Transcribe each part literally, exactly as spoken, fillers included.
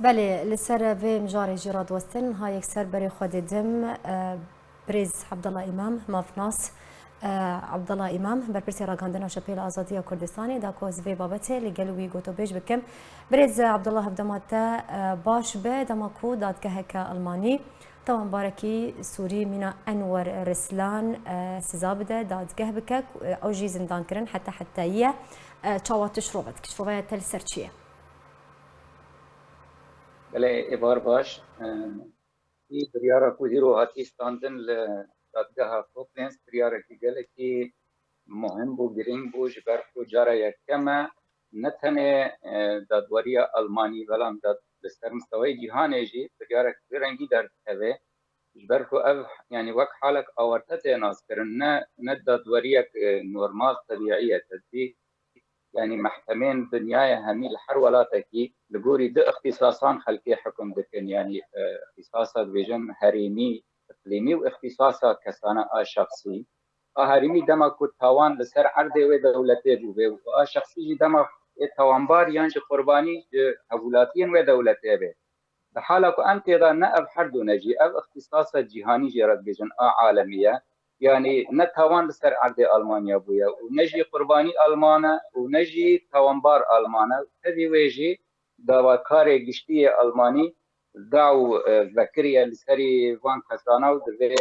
Belê, li ser vê mijarê jî radiwestin, ha yekser berê xwe didim, e, birêz Abdullah Îmam, mafnas, e, Abdullah Îmam, berpirsê ragihandina Şepêla Azadiya Kurdistanê, da ku ez vê babetê li gel wî gotobêj bikim. Birêz Abdullah, hevdema te, e, baş be, dema ku dadgeheke Almanî tawanbarekî Sûrî mîna Enwer Rislan, e, siza bide, dadgeh bike, ku, e, ew jî zindan kirin heta hetayî ye. E, çawa tu şirove dikî? Şiroveya te li ser çi ye? Belê, êvar baş. Em, Vî biryara ku hîro hatî standin li dadgeha Koblenz, biryarekî gelekî muhim bû, girîng bû, ji ber ku cara yekem e ne tenê, e, dadweriya Almanî, belam dad-, li ser mistewayê cîhanê jî biryarek vî rengî derdikeve. Ji ber ku ev, yanî wek halek awarte tê naskirin, ne, ne dadweriyek, e, normal, tebîî ye. Te dî, yanî mehkemên dinyayê hemî li her welatekî li gorî du îxtîsasan xelkê hekum dikin, yanî, e, îxtîsasa dibêjin herêmî, iqlîmî û îxtîsasa kesane a şexsî. A herêmî dema ku tawan li ser erdê wê dewletê bûbe û a şexsî jî dema ê tawanbar yan jî qurbanî ji hevwelatiyên wê dewletê be. Di hala ku em tê de ne ev her du ne jî, ev îxtîsasa cîhanî jê re dibêjin, a alemî ye. Yanî ne tawan li ser erdê Almanya bûye û ne jî qurbanî Alman e û ne jî tawanbar Alman e. Tevî wê jî dawakarê giştî yê Almanî daw, e, vekiriye li serî van kesana û di vê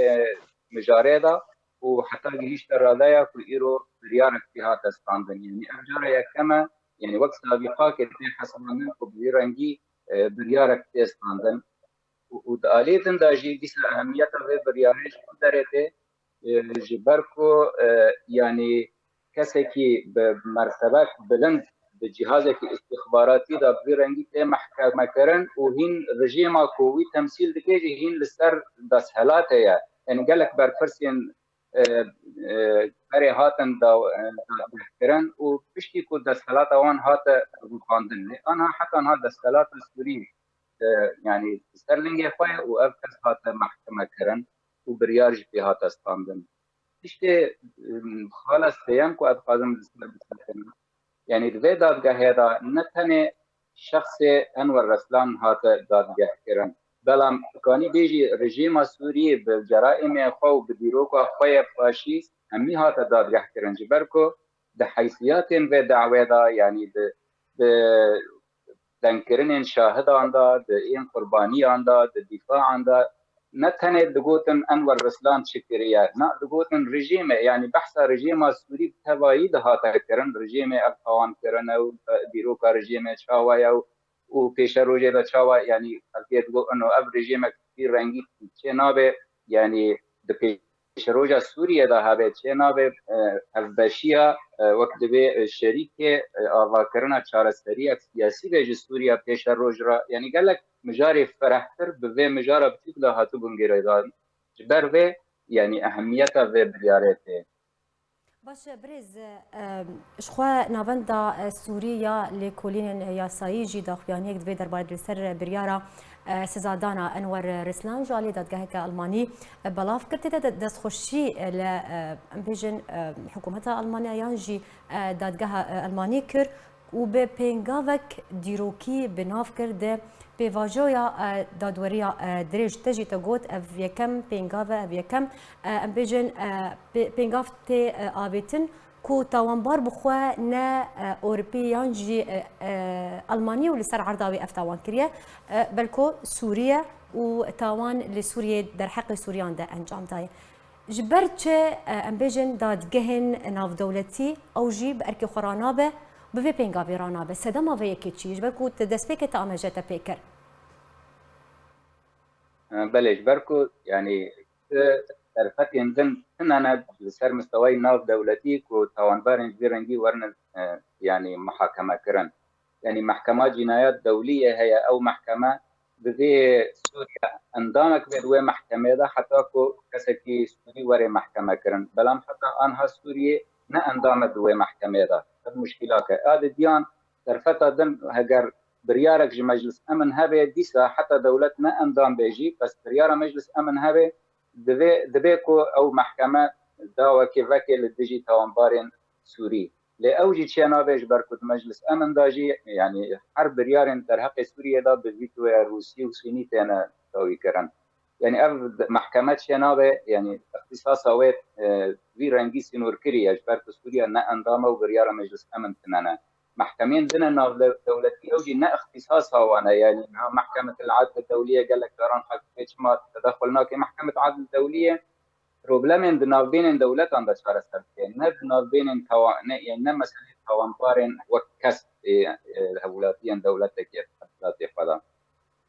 mijarê de û heta gihîşte radeya ku îro biryarek pê hate standin. Yanî ev cara yekem e, yanî wek sabîqakê tê hesibandin ku bi vî rengî, e, biryarek tê standin. Û, û di aliyê din de jî dîsa ehemiyeta vê biryarê ji ku derê tê, e, ji ber ku, e, yanî kesekî bi mertebek bilind di cihazekî îstîxbaratî de bi vî rengî tê mehkemekirin û hîn rejîma ku wî temsîl dike jî hîn li ser desthilatê ye. Yanî gelek berpirsên, e, e, berê hatin da, e, dadgehkirin û piştî ku desthilata wan hate rûpandin. Lê anha heta niha desthilata Sûrî, e, yanî li ser lingê xwe ye û ev kes hate mehkemekirin û biryar jî pê hate standin. Tiştê, em, xala sêyem ku ez dixwazim li ser bisekinim, yanî di vê dadgehê de ne tenê şexsê Enwer Reslan hate dadgehkirin, belam dikanî bêjî rejîma Sûriyê bi ceraîmê xwe û bi dîroka xwe yê faşîst hemî hate dadgehkirin, ji ber ku di heysiyatên vê dawê de, yanî di, di dengkirinên şahidan de, di ên qurbaniyan de, di dîfaan de, ne tenê digotin Enwer Rislan çi kiriye, na digotin rejîmê, yanî behsa rejîma Sûrî bi tevayî dihate kirin, rejîmê ev tawan kirine û, e, dîroka rejîmê çawa ye û, û pêşerojê de çawa, yanî xelkê digot, ino ev rejîmek vî rengî çê nabe, yanî di pêşeroja Sûriyê de hebe çê nabe, e, hevbeşiya, e, wek divê, e, şerîkê, e, avakirina çareseriyek siyasî be ji Sûriya pêşeroj re. Yanî gelek mijarê ferehtir bi vê mijara biçûk de hatibûn girêdan. Ji ber vê, yanî ehemiyeta vê biryarê tê. Baş e, birêz, e, ji xwe navenda, e, Sûrî ya lêkolînên, e, yasayî jî daxuyaniyek divê derbarê li ser, e, biryara, e, sizadana Enwer Rislan ji alî dadgeheke Almanî, e, belav kir. Tê de de-, destxweşî, e, li, e, em bêjin, e, hikûmeta Almanya yan jî, e, dadgeha, e, Almanî kir û bi pêngavek dîrokî bi nav kir di pêvajoya, e, dadweriya, e, dirêj. Te jî te got, ev yekem pêngav e, ev yekem, e, em bêjin, e, pê-, pêngav tê, e, avêtin ku tawanbar bi xwe ne, e, Ewropî yan jî, e, e, Almanî û li ser erda wê ev tawan kiriye, e, belko Sûriye û tawan li Sûriyê derheqê Sûriyan de encam daye. Ji ber çi, e, em bêjin dadgehên navdewletî ew jî bi erkê xwe ranabe, bi vê pêngavê ranabe? Sedema vê yekê çi ye? Ji ber ku te destpêkê te amêje te pê kir. E, belê, ji ber ku, yanî, e, derfetên din tune ne li ser mistewayî navdewletî ku tawanbarên ji vî rengî werine, e, yanî, muhakeme kirin. Yanî, mehkema cînayat dewlî yê heye, ew mehkeme divê Sûriye endamek be di wê mehkemê de, heta ku kesekî Sûrî were mehkeme kirin. Belam heta anha Sûriyê ne endam e di wê mehkemê de. Ev muşkîlak e. A di diyan derfeta din heger biryarek ji Meclis Emin hebe, dîsa heta dewlet ne endam be jî, bes biryara Meclis Emin hebe, divê, divê ku ew mehkeme dawekê veke li dijî tawanbarên Sûrî. Lê ew jî çênabe ji ber ku di Meclis Emin de jî, yanî her biryarên derheqê Sûriyê de bi vîtoya Rûsî û Sûnî têne dawî kirin. Yanî ev mehkeme çênabe, yanî îxtîsasa wê, e, vî rengî sînorkirî ye, ji ber ku Sûriye ne endam e û biryara Meclis Emin tine ne. Mehkemeyên din ê navdewletî ew jî ne îxtîsasa wan e, yanî niha Mehkemetil Edl Dewlî ye, gelek caran xelk pê çima tedexul nake. Mehkemet Edl Dewlî ye, problemên di navbênên dewletan de çareser dike, ne di navbênên tawa-, ne, yani ne meseleyê tawanbarên wek kes ê, ê, hevwelatiyên dewletekê, hevwelatê xwe de.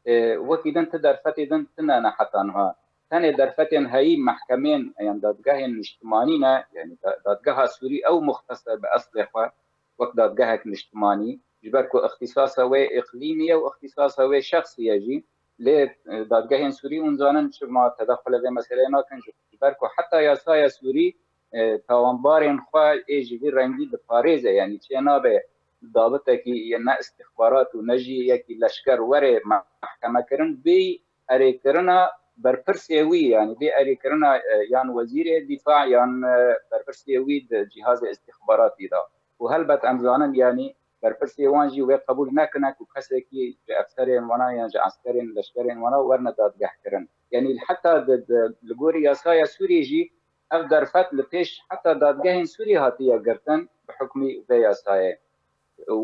Ê, wekî din ti derfetê din tine ne heta niha. Tenê derfetên heyî mehkemên, yan dadgehên niştimanî ne, yani da-, dadgeha Sûrî ew muxtes e bi eslê xwe, wek dadgehek niştimanî, ji ber ku îxtîsasa wê îqlîmî ye û îxtîsasa wê şexsî ye jî. Lê, e, dadgehên Sûrî hûn zanin çima tedexulê vê meseleyê nakin, ji, ji ber ku heta yasaya Sûrî, e, tawanbarên xwe ê ji vî rengî diparêze, yanî çê nabe dabitekî yê ne îstîxbarat û ne jî yekî leşker were mehkeme kirin, bê erêkirina berpirsê wî, yanî bê erêkirina, e, yan wezîrê dîfa yan, e, berpirsê wî di cîhazê îstîxbaratî de. Û helbet em zanin, yanî berpirsê wan jî wê qebûl nekine ku kesekî ji efserên wana yan ji eskerên leşkerên wana werne dadgehkirin. Yanî heta di, di, li gorî yasaya Sûriyê jî ev derfet li pêş heta dadgehên Sûriyê hatiye girtin bi hukmî vê yasayê.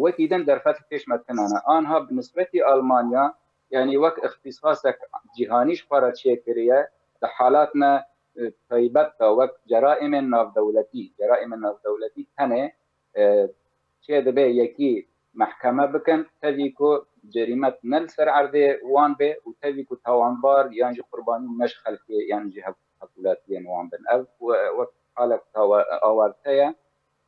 Wekî din derfet li pêş me tine ne. Anha bi nisbetî Almanya, yanî wek îxtîsasek cîhanî ji xwe re çêkiriye, di halatine, e, taybet de wek ceraîmên navdewletî, ceraîmên navdewletî tenê, e, çê dibe yekî mehkeme bikin, tevî ku cerîmet ne li ser erdê wan bê û tevî ku tawanbar yan jî qurbanî ne ji xelkê yan jî hev-, hevwelatiyên wan bin. Ev we-, wek halek tawa-, awarte ye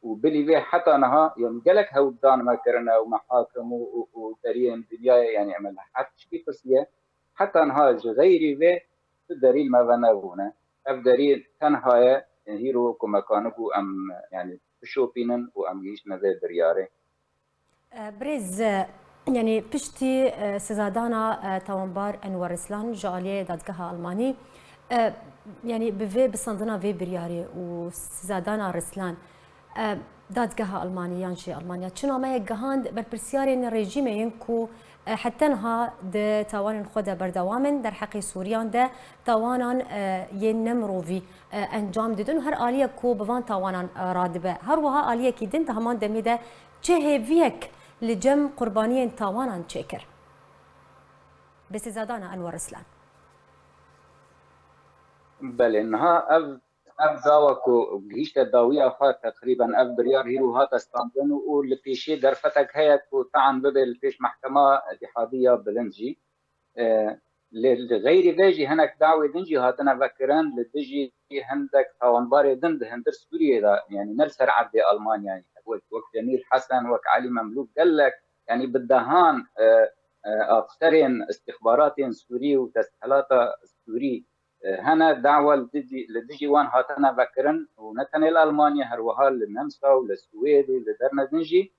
û bilî vê heta niha, yanî gelek hewldan me kirine û mehakim û, û, û deriyên dinyayê, yanî em li her tiştî pirsiye. Heta niha ji xeyrî vê tu delîl me ve nebûne. Ev delîl tenha ye, hîro ku me kanibû em, yanî bişopînin û em gihîştine vê biryarê. E, birêz, e, yanî piştî, e, sizadana, e, tawanbar Enwer Rislan ji aliyê dadgeha Almanî, e, yanî bi vê bisandina vê biryarê û sizadana Rislan, e, dadgeha Almanî yan jî Almanya çi nameyek gihand berpirsiyarên rejîmê yên ku, e, heta niha di tawanên xwe de berdewam in, derheqê Sûriyan de tawanan, e, yên nemirovî, e, encam didin û her aliyek ku bi van tawanan, e, radibe. Her wiha aliyekî din di heman demê de çi hêviyek li cem qurbaniyên tawanan çêkir? Bi sizadana Enwer Rislan. Belê, niha ev, ev dawa ku gihîşte dawiya xwe, teqrîben ev biryar hîro hate standin û, û li pêşiyê derfetek heye ku taan bibe li pêş mehkema Îtîhadî ya Bilind jî. E, lê li xeyrî vê jî hinek dawê din jî hatine vekirin li dijî hindek tawanbarê din di hundir Sûriyê de, yanî ne li ser erdê Almanyayê, wek, wek Cemîl Hesen, wek Elî Memlûk, gelek, yanî bi dehan, e, e, afserên îstîxbaratên Sûrî û desthilata Sûrî, e, hene dawa li dijî, li dijî wan hatine vekirin û ne tenê li Almanya, her wiha li Nemsa û li Swêd û li derne din jî.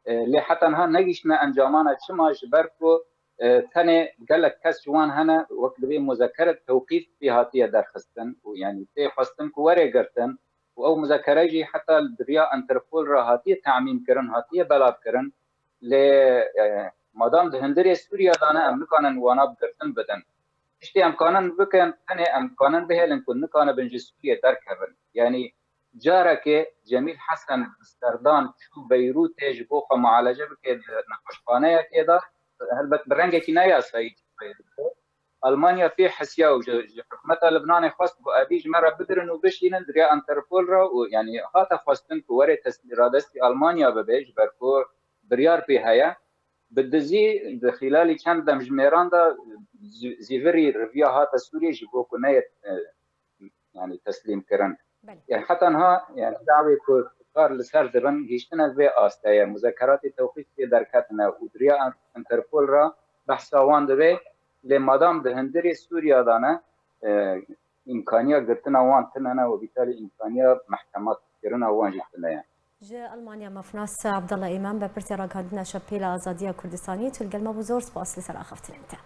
E, lê heta niha negihîştine encamana. Çima? Ji ber ku, e, tenê gelek kes ji wan hene, wek divê muzekere tewqîfî hatiye derxistin û, yanî, tê xwestin ku were girtin û ew muzekere jî heta di riya Interpol re hatiye temîn kirin, hatiye belav kirin. Lê, e, madam di hundirê Sûriya de ne, em nikanin wana bi girtin bidin. Tiştê em kanin bikin, tenê em kanin bihêlin ku nikanibin ji Sûriyê derkevin. Yanî carekê Cemîl Hesen bi serdan çû Beyrûtê ji bo xwe mualece bike di nexweşxaneyekê de, helbet bi rengekî ne yasayî çû Beyrûtê. Almanya pê hisiya û ji, ji hikûmeta Libnanê xwest ku evî ji me re bigirin û bişînin di riya Interpol re û, yanî, hate xwestin ku were teslî radestî Almanya bibe, ji ber ku biryar pê heye. Bi dizî di xîlalî çend demjimêran de zî-, zîvirî riviya hate Sûriyê ji bo ku neyê, e, yanî teslîm kirin. Belê. Yanî heta niha, yanî dawê ku kar li ser dibin, gihîştine vê asteye. Muzekeratê tewqîfê derketine û di riya Interpol re behsa wan dibe, lê madam di hundirê Sûriya de ne, e, îmkaniya girtina wan tune ne, wekî talî îmkaniya mehkema kirina wan jî tune ye. Ji Almanya mafnas Abdullah Îmam, berpirsê ragihandina Şepêla Azadiya Kurdistanî, tu li gel me bû, zor spas li ser axaftinên te.